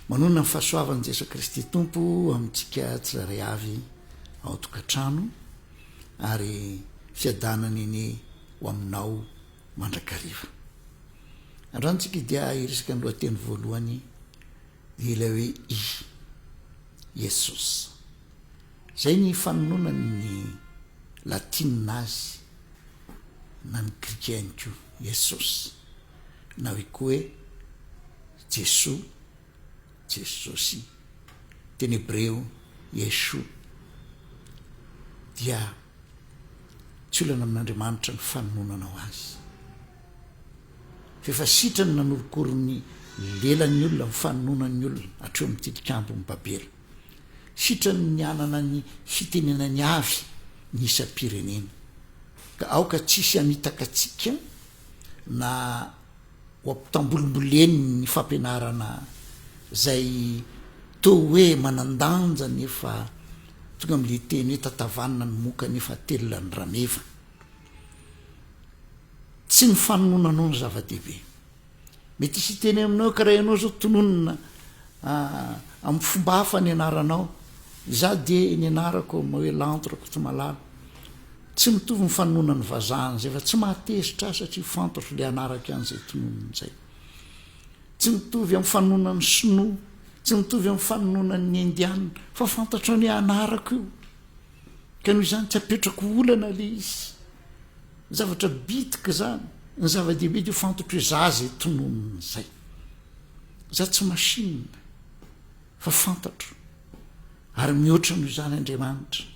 Manonona ny fahasoavan'i Jesoa Kristy Tompo amintsika tsirairay avy ao an-tokantrano ary fiadanana anie ho aminao mandrakariva. Androany tsika dia hiresaka ny lohateny voalohany dia ilay hoe i Iesos. Izay ny fanononan'ny latinina azy na ny grika ihany koa, Iesos, na hoe koa hoe Jesoa, Jesosy, teny hebreo, Yeshua, dia tsy olana amin'Andriamanitra ny fanononanao azy. Fa efa sitrany nanorokoro ny lelan'ny olona, ny fanononan'ny olona hatreo amin'ny tilikambon'i Babela. Sitrany ny hanana ny fitenenany avy ny isam-pirenena. Ka aoka tsy hisy hamitaka antsika na ho ampitambolimboleny ny fampianarana izay toa hoe manan-danja nefa tonga amin'ilay teny hoe tatavanina ny moka nefa atelina ny rameva. Tsy ny fanononanao no zava-dehibe. Mety hisy hiteny aminao ka raha ianao izao tononina amin'ny fomba hafa ny anaranao, izaho dia ny anarako hoe Lanto Rakotomalala. Tsy mitovy ny fanononan'ny vazaha an'izay fa tsy mahatezitra ahy satria fantatro ilay anarako ihany izay tononina izay. Tsy mitovy amin'ny fanononan'ny sinoa, tsy mitovy amin'ny fanononan'ny indiana fa fantatro ny anarako io. Ka noho izany tsy apetrako olana ilay izy. Zavatra bitika izany. Ny zava-dehibe dia fantatro hoe za izay tononina izay. Za tsy machine fa fantatro. Ary mihoatra noho izany Andriamanitra.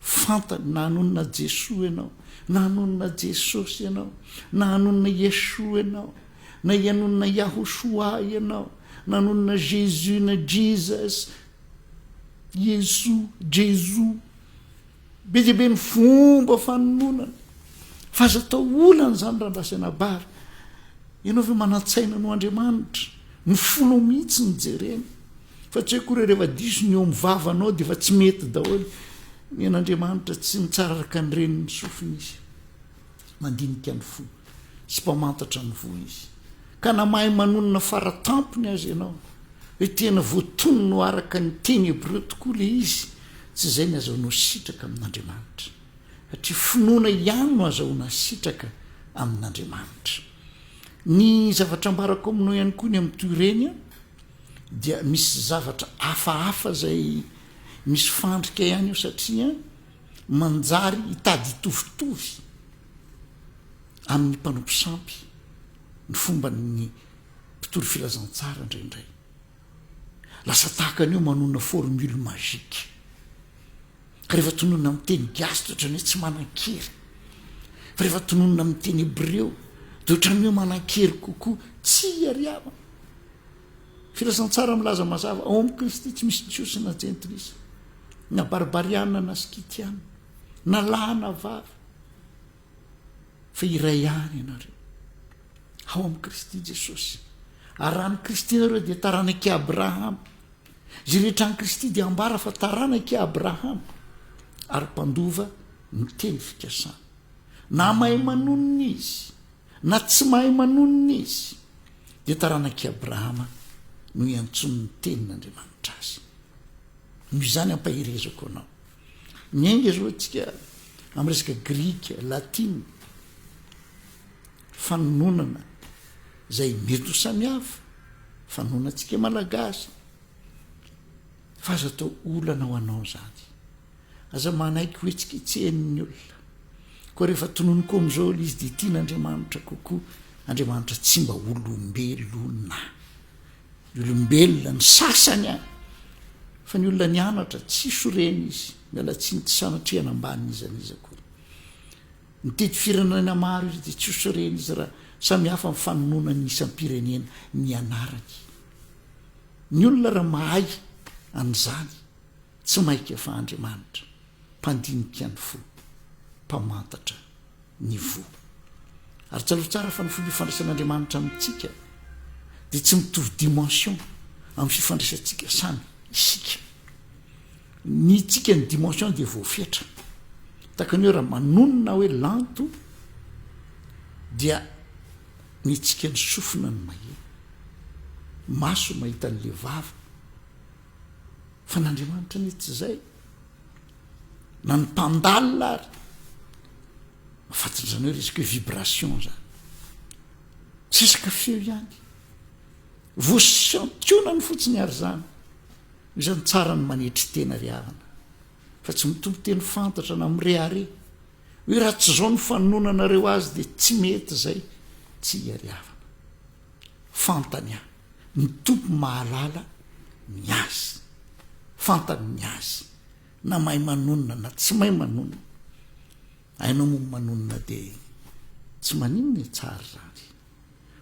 Fantany na hanonona Jesoa ianao, na hanonona Jesosy ianao, na hanonona Yeshua ianao, na hanonona Yahoshua ianao, na hanonona Jésus na Jesus, Yesu, Jesu. Be dia be ny fomba fanononana. Fa aza atao olana izany randraha sy anabavy. Ianao ve manan-tsaina noho Andriamanitra? Ny fonao mihitsy no jereny. Fa tsy hoe akory rehefa diso ny eo amin'ny vavanao dia efa tsy mety daholo. Ny an'Andriamanitra tsy mitsara araka ny renin'ny sofiny izy. Mandinika ny fo sy mpamantatra ny voa izy. Ka na mahay manonona fara tampony aza ianao, hoe tena voatonona ho araka ny teny hebreo tokoa ilay izy, tsy izay ny azahoanao sitraka amin'Andriamanitra. Satria finoana ihany no azahoana sitraka amin'Andriamanitra. Ny zavatra ambarako aminao ihany koa ny amin'ny toy ireny dia misy zavatra hafahafa izay misy fandrika ihany eo satria manjary hitady hitovitovy amin'ny mpanompo sampy ny fomban'ny mpitory filazantsara indraindray. Lasa tahaka an'io manonona formule magique. Ka rehefa tononina amin'ny teny gasy dia ohatran'ny hoe tsy manan-kery. Fa rehefa tononina amin'ny teny hebreo dia ohatran'ny hoe manan-kery kokoa. Tsia ry havana. Filazantsara milaza mazava, ao amin'i Kristy tsy misy Jiosy na Jentilisa, na Barbariana na Skytiana, na lahy na vavy, fa iray ihany ianareo, ao amin'i Kristy Jesosy. Ary raha an'i Kristy nareo dia taranak'i Abrahama. Izay rehetra an'i Kristy dia ambara fa taranak'i Abrahama ary mpandova ny teny fikasana. Na mahay manonona izy, na tsy mahay manonona izy, dia taranak'i Abrahama no iantsoan'ny tenin'Andriamanitra azy. Noho izany ampaherezako anao. Miainga izao antsika amin'ny resaka grika, latina, fanononana izay mety ho samihafa, fanononantsika malagasy, fa aza atao olana ho anao izany. Aza manaiky ho hetsiketsehin'ny olona. Koa rehefa tononiko amin'izao ilay izy dia tian'Andriamanitra kokoa. Andriamanitra tsy mba olombelona. Ny olombelona, ny sasany an! Fa ny olona nianatra, tsy sorena izy. Miala tsiny tsy sanatria hanambany n'iza n'iza akory. Nitety firenena maro izy dia tsy ho sorena izy raha samy hafa ny fanononan'ny isam-pirenena ny anarany. Ny olona raha mahay an'izany, tsy maika fa Andriamanitra, mpandinika ny fo, mpamantatra ny voa. Ary tsarovy tsara fa ny fomba ifandraisan'Andriamanitra amintsika dia tsy mitovy dimension amin'ny fifandraisantsika samy isika. Ny tsika ny dimension dia voafetra. Tahaka ny hoe raha manonona hoe lanto dia ny tsika ny sofina no maheno. Maso mahita an'le vava. Fa n'Andriamanitra anie tsy izay. Na ny mpandalina ary. Mahafantin'izany hoe resaka hoe vibration zany. Tsy resaka feo ihany. Voasantionany fotsiny ary izany. Noho izany tsara ny manetry tena ry havana. Fa tsy mitompo teny fantatra na mirehareha. Hoe raha tsy izao ny fanononanareo azy dia tsy mety izay. Tsia ry havana. Fantany aho. Ny Tompo mahalala ny azy. Fantany ny azy. Na mahay manonona na tsy mahay manonona. Hainao moa ny manonona dia tsy maninona e, tsara izany.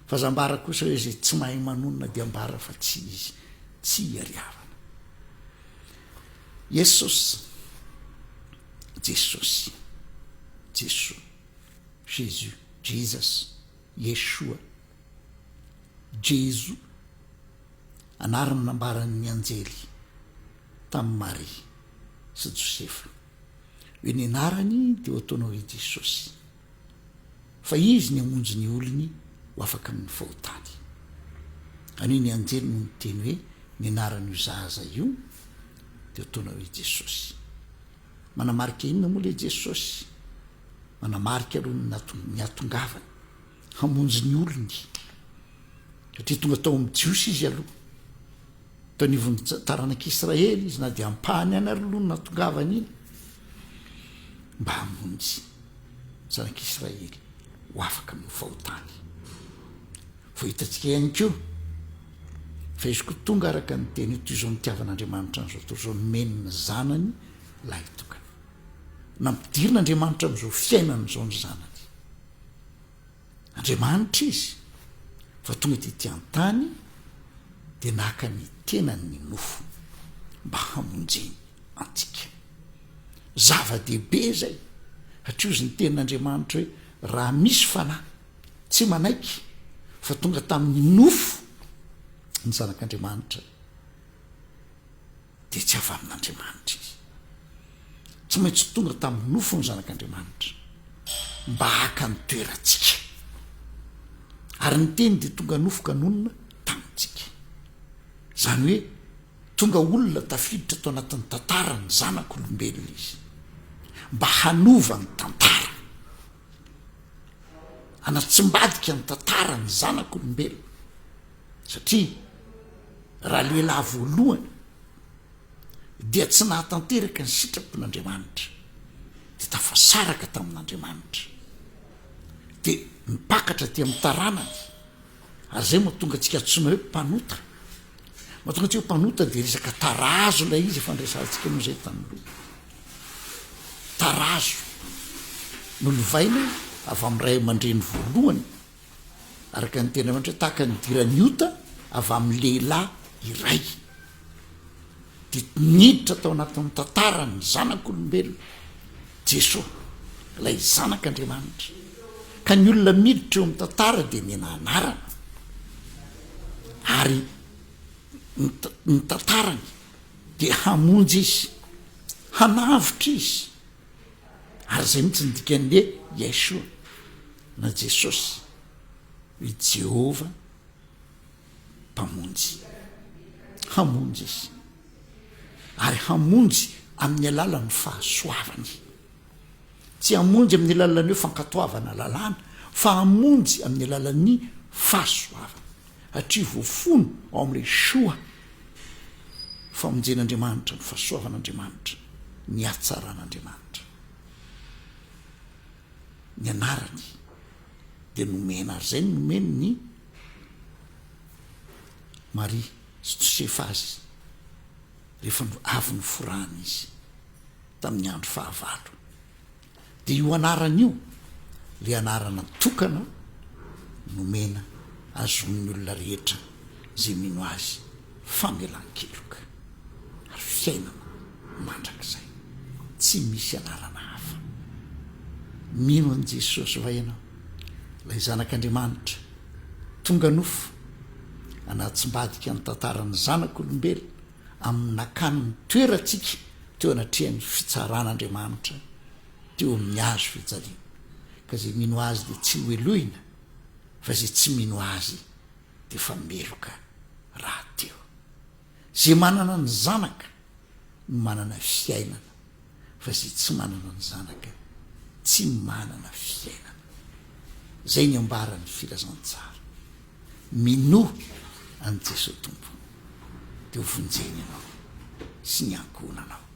Fa aza ambara kosa hoe izay tsy mahay manonona dia ambara fa tsy izy. Tsia ry havana. Iesos, Jesosy, Jesoa, Jésus, Jesus, Yeshua, Jeso, anarana nambaran'ny anjely tamin'i Maria sy Josefa. Hoe ny anarany dia ho ataonao hoe Jesosy. Fa Izy ny hamonjy ny olony ho afaka amin'ny fahotany. Any hoe ny anjely no niteny hoe ny anaran'io zaza io dia ho ataonao hoe Jesosy. Manamarika inona moa ilay Jesosy? Manamarika aloha ny ny hatongavany hamonjy ny olony. Satria tonga tao amin'ny Jiosy izy aloha. Teo anivon'ny taranak'Israely izy na dia ampahany ihany ary aloha no nahatongavany iny mba hamonjy ny zanak'Israely ho afaka amin'ny fahotany. Vao hitantsika ihany koa fa izy koa tonga araka ny teny hoe toy izao nitiavan'Andriamanitra an'izao tontolo izao nomeny ny zanany lahitokana. Nampidirin'Andriamanitra amin'izao fiainana izao ny zanany. Andriamanitra izy fa tonga tety an-tany dia naka ny tenany ny nofo mba hamonjeny antsika. Zava-dehibe izay satria hozy ny tenin'Andriamanitra hoe raha misy fanahy tsy manaiky fa tonga tamin'ny nofo ny zanak'Andriamanitra dia tsy avy amin'Andriamanitra izy. Tsy maintsy tonga tamin'ny nofo ny Zanak'Andriamanitra mba haka ny toerantsika. Ary ny Teny dia tonga nofo ka nonina tamintsika. Izany hoe tonga olona tafiditra tao anatin'ny tantara ny Zanak'olombelona izy mba hanova ny tantara. Hanatsimbadika ny tantara ny Zanak'olombelona. Satria raha lehilahy voalohany dia tsy nahatanteraka ny sitrapon'Andriamanitra, dia tafasaraka tamin'Andriamanitra, dia nipakatra aty amin'ny taranany, ary izay mahatonga antsika antsoina hoe mpanota. Mahatonga antsika hoe mpanota dia resaka tarazo ilay izy efa niresahantsika moa izay tany aloha. Tarazo nolovaina avy amin'ny ray aman-dreny voalohany Araka ny tenin'Andriamanitra hoe tahaka ny nidiran'ny ota avy amin'ny lehilahy iray, dia niditra tao anatin'ny tantaran'ny zanak'olombelona Jesoa, ilay Zanak'Andriamanitra. Ka ny olona miditra eo amin'ny tantara dia mena anarana, ary ny tantarany dia hamonjy izy, hanavotra izy. Ary izay mihitsy ny dikan'ny hoe Yeshua na Jesosy, hoe Jehovah Mpamonjy. Hamonjy Izy. Ary hamonjy amin'ny alalan'ny fahasoavany. Tsy hamonjy amin'ny alalan'ny hoe fankatoavana lalàna, fa hamonjy amin'ny alalan'ny fahasoavana. Hatria voafono ao amin'ilay Soa famonjen'Andriamanitra, ny fahasoavan'Andriamanitra, ny hatsaran'Andriamanitra. Ny anarany dia nomena, ary izay no nomeny ny Maria sy Josefa azy rehefa avy noforana izy tamin'ny andro fahavalo. Dia io anarana io ilay anarana tokana nomena ahazoan'ny olona rehetra izay mino azy famelan-keloka ary fiainana mandrakizay. Tsy misy anarana hafa. Mino an'i Jesosy va ianao? Ilay Zanak'Andriamanitra tonga nofo hanatsimbadika ny tantaran'ny zanak'olombelona amin'ny nakany ny toerantsika teo anatrehan'ny fitsaran'Andriamanitra teo amin'ny hazo fijaliana. Ka izay mino Azy dia tsy hohelohina, fa izay tsy mino Azy dia efa meloka rahateo. Izay manana ny Zanaka. no manana fiainana, fa izay tsy manana ny Zanaka tsy manana fiainana. Izay ny ambaran'ny filazantsara. Minoa an'i Jesoa Tompo dia ho vonjeny ianao sy ny ankohonanao.